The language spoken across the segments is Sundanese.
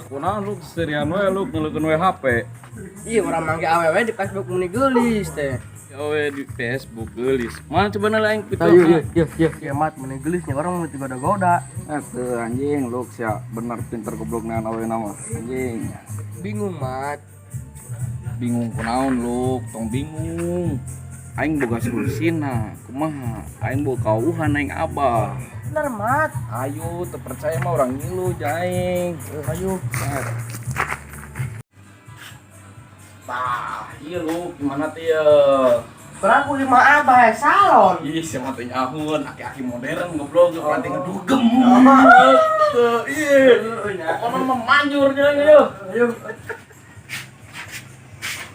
Kunaon lu seserian we lu ngeleukeun we HP? Iya, urang manggih awewe di Facebook meni geulis teh. Awe di Facebook geulis. Mana coba nala aing pitu. Ayo, yuk, yuk, yuk. Ya mat meni geulisnya urang mau digoda-goda. Eh teu anjing lu sia bener pinter goblok nean awe nama. Anjing. Bingung, Mat. Bingung kunaon lu, tong bingung. Aing boga solusina, kumaha? Aing boga kawuhan aing abah. Bener, Mat. Ayo, teu percaya mah urang ngilu jaing. Ayo. Tah, iya lu gimana teh ya? Kurang kudu mah abah salon. Ih, siapa teh nyahun, aki-aki modern goblok, orang teh ngedugem. Teu, iya. Pokoknya mah manjur jeung ieu. Ayo.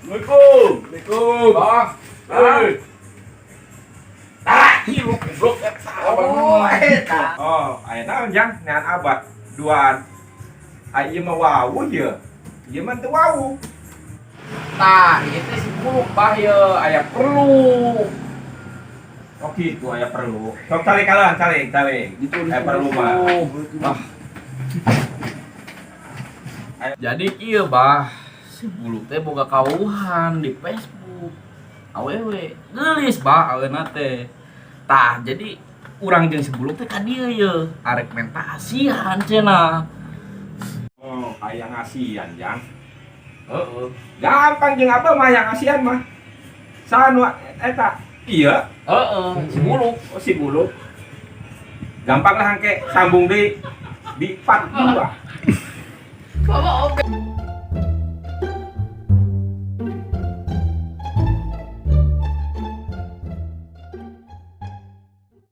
Assalamualaikum. Assalamualaikum. Bah. Hei. Ah, iya lu goblok eta. Oh, eta. Oh, aya naon jang nean abah duaan. Ai ieu mah wawuh ye. Ieu mah teu wawuh. Tah, ieu teh si buluk bah ye, aya perlu. Oh gitu aya perlu. Sok calik kalah, calik, calik. Gitu Aya perlu mah. Ah. Jadi kieu bah, si buluk teh boga kawuhan di Facebook. Awewe, geulis bah awena teh. Tah, jadi urang jeung si buluk teh ka dieu ye, arek menta asihan cenah. Oh, hayang ngasihan jang. Heeh. Gampang jeung abah mah hayang ngasihan mah. Saha nu eta? Iya, Heeh, si buluk. Oh si buluk. Gampang lah angke sambung deui di part 2. Bawa oke.